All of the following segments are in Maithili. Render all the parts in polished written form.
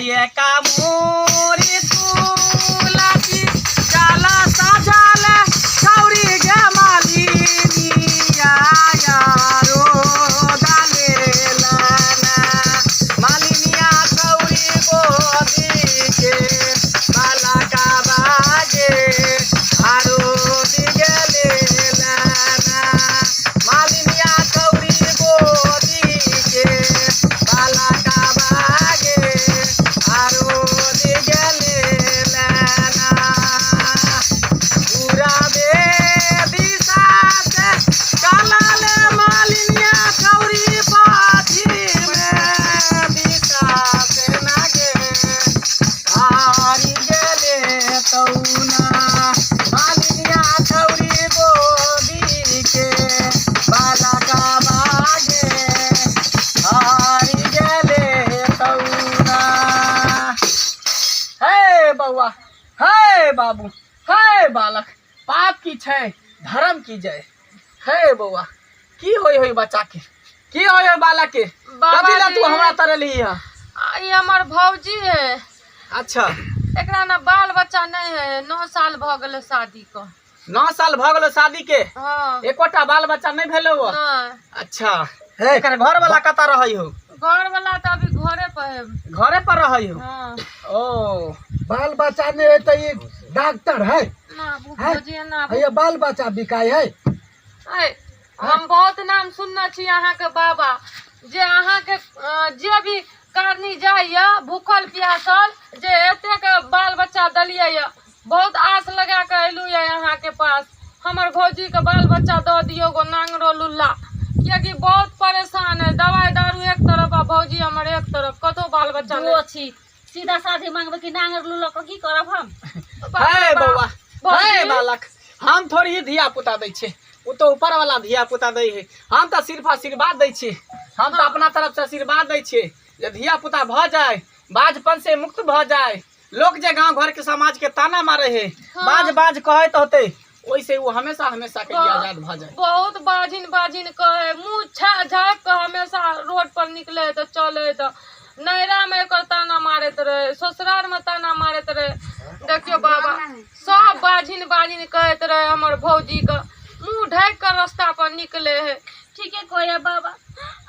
एका मोरी तुलसी काला साजल छौरी गे मालिनिया यारो डालेला ना। मालिनिया छौरी गोदी के बाला का बाजे आरो दिगले ना। मालिनिया छौरी गोदी के बाला का बागे आरो दिगले ना। पूरा बे दिशा से चलल मालिनिया छौरी पाछी में दिशा से नागे हारी गेले तौना। मालिनिया छौरी गोदी के बाला का बागे हारी गेले तौना। हे बौआ, हे बाबू, हे बालक, पाप की छै धर्म की जय। हे बौआ, की होय होय बच्चा के, की होय होय बालक के? बाबा कथी ला तू जी। हमरा तरलही है? ई हमर भौजी है। अच्छा। एकरा ना बाल बच्चा नहीं है, 9 साल भ गेलै शादी के। 9 साल भ गेलै शादी के? हाँ। एकोटा बाल बच्चा नहीं भेलै हो? नहीं। अच्छा। हे। एकर घर वाला कतऽ रहै हो? घर वाला तऽ अभी घरे पर है। घरे पर रहै हो? हाँ। ओ। बाल बच्चा नहीं है तऽ ई डॉक्टर है। ना, वो है? भौजी है ना। ये बाल बच्चा बिकाय है। ऐ, हम बहुत नाम सुनने छी अहाँके बाबा, जे अहाँके जे भी कारनी जाइए भूखल प्यासल, जे एतेक बाल बच्चा देलियै यऽ, बहुत आस लगा कऽ अयलहुँ यऽ अहाँके पास। हमर भौजीके बाल बच्चा दऽ दियौ गो नांगरो लुल्ला, किएकि बहुत परेशान है, दवाइ दारू एक तरफ आ भौजी हमर एक तरफ, कतहु बाल बच्चा दू नहि। छी सीधा साधी मांगबै कि नांगर लुल्ला के की करब हम? बाप रे हे बाप। बौआ, भौजी। हे बालक, हम थोड़ी ही धिया पुता दै छियै, ओ तऽ ऊपर वाला धिया पुता दै है। हम तऽ सिर्फ आशीर्वाद दै छियै, हम तऽ अपना तरफ से आशीर्वाद दै छियै जे धिया पुता भऽ जाय, बाजपन से मुक्त भऽ जाय। लोक जे गांव घर के समाज के ताना मारे है, हाँ। बाज बाज कहैत होते, ओहिसे ओ हमेशा हमेशा के लिए आजाद भऽ जाय। बहुत बाजिन बाजिन कहे, मुँह झाँपि कऽ हमेशा रोड पर निकले तऽ चले तऽ नैहरा में एकर ताना मारैत रहे, ससुराल में ताना मारैत रहे। देखियौ बाबा, सब बाजिन बाजिन कहैत रहे हमर भौजी के, मुँह ढाकि कऽ रास्ता पर निकले है। ठीके कहै बाबा,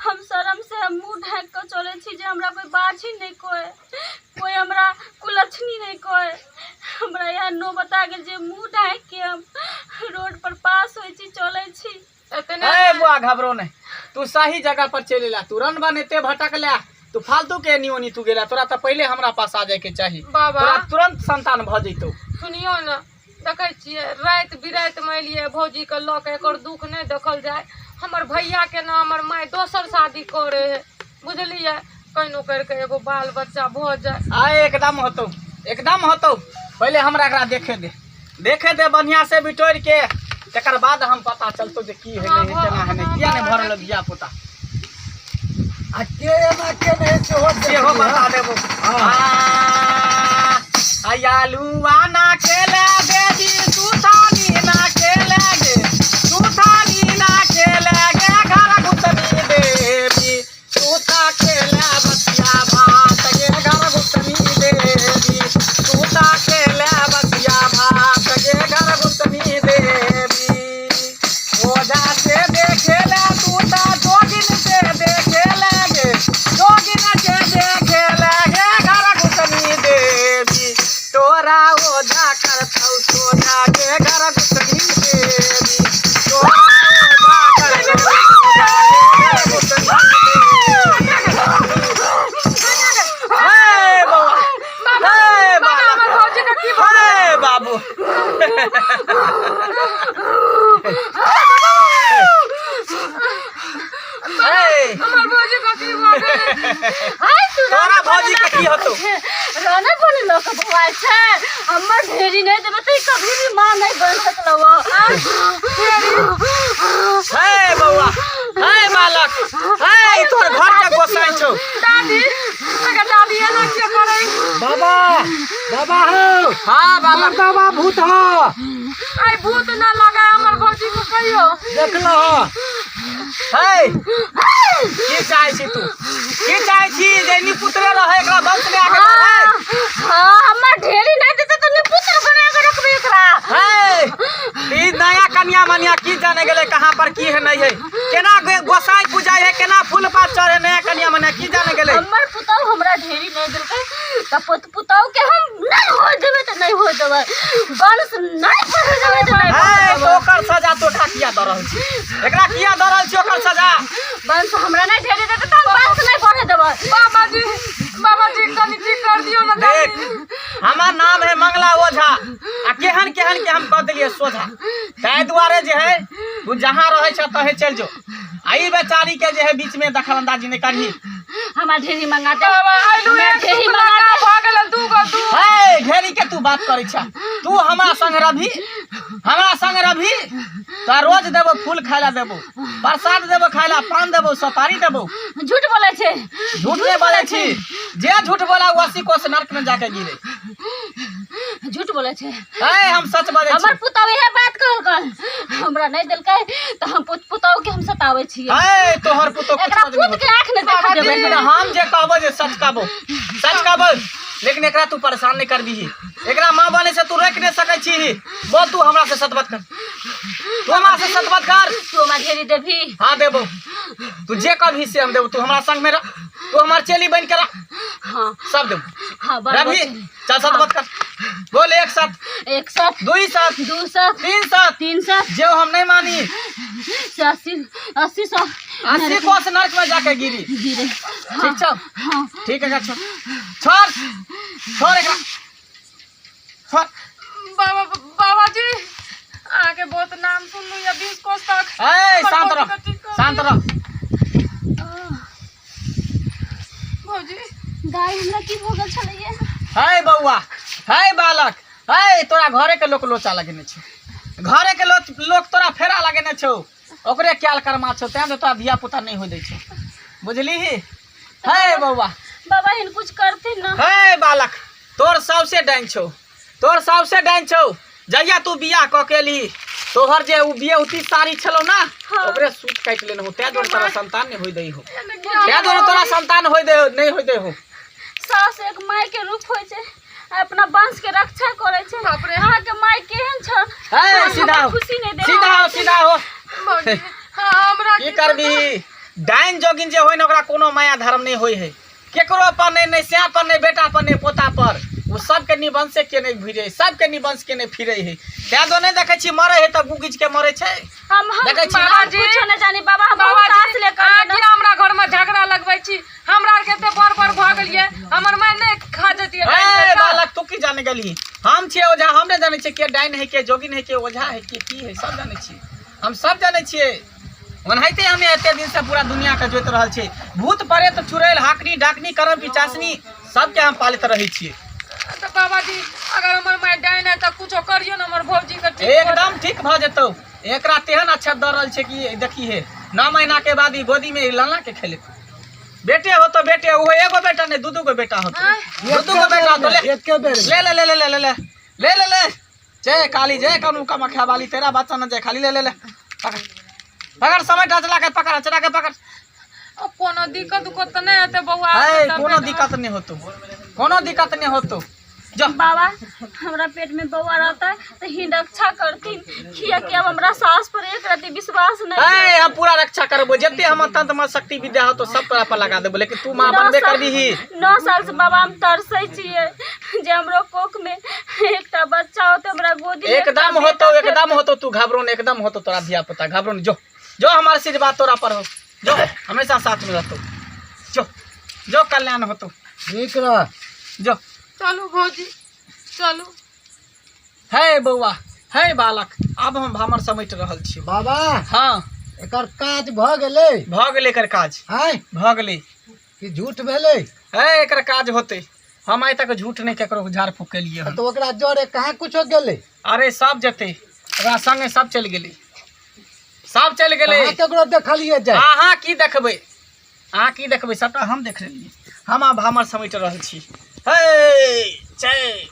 हम शरम से हम मुँह ढाकि कऽ चलै छी जे हमरा कोइ बाजिन नहि कहै, कोइ हमरा कुलक्षणी नहि कहै। हमरा इएह नौबत आ गेल जे मुँह ढाकि के हम रोड पर पास होइ छी, चलै छी। एतने ए बुआ, घबरो नहीं, तू सही जगह पर चलि एला। तू रन बन एते भटकला, तू फालतू के एनी ओनी तू गेला, तोरा तऽ पहिले हमरा पास आ जाय के चाही। बाबा। तोरा तुरंत संतान भऽ जैतौ। सुनियौ ने, देखै छियै राति बिरातिमे एलियै भौजीके लऽ कऽ, एकर दुःख नहि देखल जाय। हमर भैयाके ने हमर माय दोसर शादी करै है, बुझलियै? केहनो करिके एगो बाल बच्चा भऽ जाय। आ एकदम होतौ, एकदम होतौ। पहिले हमरा एकरा देखे दे, देखे दे बढ़िया से बिटोरि के, तकर बाद हम पता चलतौ जे की है नहीं है, केना है नहीं, किया नहीं भरल धिया पुता। आ के एना के नहीं सेहो देख सेहो लिहऽ। बता देबो। हाँ। आ आलू आना केला देवी सुथानी ना केला गे, सुथानी ना केला गे, घर घुसनी देवी सुता केला बसिया भात गे, घर घुसनी देवी सुता केला बसिया भात गे, घर घुसनी देवी। ओझा से देखेला तू ता जोगिन से देखेला गे, जोगिन से देखेला गे, घर घुसनी देवी तोरा ओझा करतौ सोझा गे, घर घुसनी देवी तोरा ओझा करतौ सोझा गे, घर घुसनी देवी। हे बौआ, हे बाबा, बालक, हमर भौजीके की हे बाबू। हे। हमर भौजीके की भऽ गेलै? हाय, तू तोरा भौजी के की होतौ? रोना बोले लोक बौआ छै, हमर ढेरी नहि देबै तऽ कभी भी माँ नहि बनि सकलौ। हे बौआ, हे बालक, हे तोहर घर के गोसाई छौ। दादी, अगर दादी एना किया करै? बाबा, बाबा हौ। हाँ बालक। बाबा भूत हौ। आइ भूत ना लगा हमर भौजी के कहियो। देख लह। हे, की चाहै छी तू? की चाहै छी जे निपुत्रे रहै, एकरा वंश में आके बढ़ै? पर की है नहीं है, केना गोसाई पूजाई है, केना फूल पात चढ़े नया कनिया मने की जाने गेलै। हमर पुतहु हमरा ढेरी नहीं देलकै तऽ पुतहु के हम नहीं होय देबै तऽ नहीं होय देबै, वंश नहीं पढ़े देबै तऽ नहीं है पढ़े तो देबै। ओकर सजा तोरा किया दऽ रहल छी, एकरा किया दऽ रहल छी ओकर सजा? वंश हमरा नहीं ढेरी देतै तऽ हम वंश नहीं पढ़े देबै। बाबाजी बाबाजी कनि ठीक कर दियौ ने देख दादी। हमर नाम है मंगला ओझा आ केहन केहन के हम कह देलियै सोझा, ताहि दुआरे जे है तू जहाँ रहै छ तहे चलि जो। आ ई बेचारी के जे है बीच में दखल अंदाजी नहीं करही। हमरा ढेरी मंगा दे, बाबा आइलू हमरा एक ढेरी टुकड़ा मंगा दे। भऽ गेल दू गो दू। हे ढेरी के तू बात करै छ, तू हमरा संग रभी, हमरा संग रभी तो रोज देबो फूल खाय ला देबो, प्रसाद देबो खाय ला, पान देबो, सुपारी देबो। झूठ बोलै छै। झूठ नहीं बोलै छी, जे झूठ बोला वो 80 कोस नरक में जाके गिरे। झूठ बोलै छै। हे हम सच बजै छी। हमर पुतहु इहे बात कहलकै, हमरा नहीं देलकै तऽ हम पुतहु के हम सताबै छियै। हे तोहर पुतहु कुछ एकरा बजबे पुत के आँख नहि देखा देबै। लेकिन हम जे कहबो जे सच कहबो, सच कहबो, लेकिन एकरा तू परेशान नहीं करबिही, एकरा माँ बने से तू रोकि नहीं सकै छी। बोल तू हमरा से सत बात कर, तू हमरा से सत बात कर। तू हमरा ढेरी देबही? हाँ देबो, तू जे कहबही से हम देबो, तू हमरा संग में रह, तू हमार चेली बन के रह। हाँ सब देबो। हाँ, बड़ रवि बड़। चल सत बात कर, बोल। 1 साथ 1 साथ 2 साथ 2 साथ 3 साथ 3 साथ जो हम नहीं मानी से 80 सौ 80 कोस नरक में जाके गिरी। गिरे। ठीक छौ? हाँ। ठीक है, छोड़ छोड़ छोड़ एकरा छोड़। बाबा बाबाजी अहाँके बहुत नाम सुनलू या 20 कोस तक। ए शांत रह, भौजी के ठीक कर शांत रह। भौजी दाई हमरा की भऽ गेल छलैये? हे बौआ, हे बालक, हे तोरा घरे के लोक लोचा लगेने छौ, घरे के लोक तोरा फेरा लगेने छौ, ओकरे क्याल करमा छौ, तें तोरा धिया पुता नहीं होय दै छौ, बुझलीही? हे बौआ बाबा एहन कुछ करथिन ना। हे बालक, तोर साउसे डाइन छौ, तोर साउसे डाइन छौ। जहिया तू बियाह कऽ के एलही तोहर जे उ बियौती साड़ी छलौ ना, हाँ। ओकरे सूत काटि लेने हो, तें दुआरे तोरा संतान नहीं होय दै हो, तें दुआरे तोरा संतान होय दे नहीं होय दै हो। सास एक माय के रूप होय छै, अपना वंश के रक्षा करै छै। बाप रे। अहाँ के माय केहन छल? हे अहाँ सीधा हमरा हो, खुशी नहीं दे। सीधा हो, सीधा हो। भौजी, हाँ, हमरा की करबी, डाइन जोगिन जे होय ने ओकरा कोनो माया धर्म नहीं होय है, केकरो पर नहीं, नहीं स्या पर, नहीं बेटा पर, नहीं पोता पर, ओ सबके निबंश के नहीं भिड़े, सबके निबंश के नहीं फिरे है। तें तो नहीं देखै छी मरे है तऽ गुगिज के मरे छै। हम देखै छी ना? बाबाजी कुछो नहीं जानी बाबा, हम बहुत आस लेकर अहाँ एलहुँ। किया हमरा घर में झगड़ा लगबै छी? हमरा आर के एते बड़ बड़ भऽ गेलियै, हमर माय नहीं खा जतियै डाइन ए के। बालक तू की जाने गेलही? हम छियै ओझा, हम नहीं जानै छियै के डाइन है, के जोगिन है, के ओझा है, के की है, सब जानै छियै हम, सब जानै छियै। ओनाहिते हम एते दिन से पूरा दुनिया के जोति रहल छियै। भूत प्रेत चुड़ैल हाकनी डाकनी करम पिचासनी सबके हम पालैत रहै छियै। तऽ बाबाजी अगर हमर माय डाइन है तऽ कुछो करियौ ने हमर भौजी के ठीक एकदम ठीक भऽ जेतौ। एकरा तेहन अच्छा दऽ रहल छै कि देखी हे 9 महीना के बाद ई गोदी में लला के खेले बेटे होतो, बेटे वो एगो बेटा नहीं, दू दू गो बेटा होतो, दू दू गो बेटा होतो। ले एके बेर ले ले ले ले ले ले ले ले ले, जय काली जय कानू कामाख्या वाली, तेरा बच्चा न जय खाली। ले ले ले, पकड़ पकड़, समय चला के पकड़, चला के पकड़। कोनो दिक्कत उक्कत तऽ नहि हेतै बौआ? है कोनो दिक्कत नहीं होतो, कोनो दिक्कत नहीं होतो। जो बाबा हमरा पेट में बौआ रहता तो ही रक्षा करथिन, किया कि अब हमरा सास पर एक रति विश्वास नहीं है। हम पूरा रक्षा करबो, जते हम तंत्र में शक्ति विद्या हो तो सब तोरा पर लगा देबो, लेकिन तू माँ बनबे करबीही। 9 साल से बाबा हम तरसै छियै जे हमरो कोख में एकटा बच्चा होते, हमरा गोदी में एकदम होतो, एकदम होतो, तू घबरो नहीं, एकदम होतो तोरा धिया पुता, घबरो नहीं। जो जो हमारे आशीर्वाद तोरा पर हो, जो हमेशा साथ में रहतो, जो जो कल्याण होतो। ठीक रह। जो चलू भौजी चलू। हे बौआ, हे बालक, आब हम भामर समेट रहल छी। बाबा हाँ एकर काज भऽ गेलै? भऽ गेलै एकर काज। आँय भऽ गेलै कि झूठ भेलै? हे एकर काज होतै, हम आइ तक झूठ नहीं केकरो झाड़ फूक केलियै हन। तऽ ओकरा जरे कहाँ कुछो गेलै? अरे सब जेतै, ओकरा संगे सब चलि गेलै, सब चलि गेलै। कहाँ केकरो देखलियै जाय? अहाँ की देखबै, अहाँ की देखबै, सबटा हम देख लेलियै। हम आब भामर समेट रहल छी। हे जय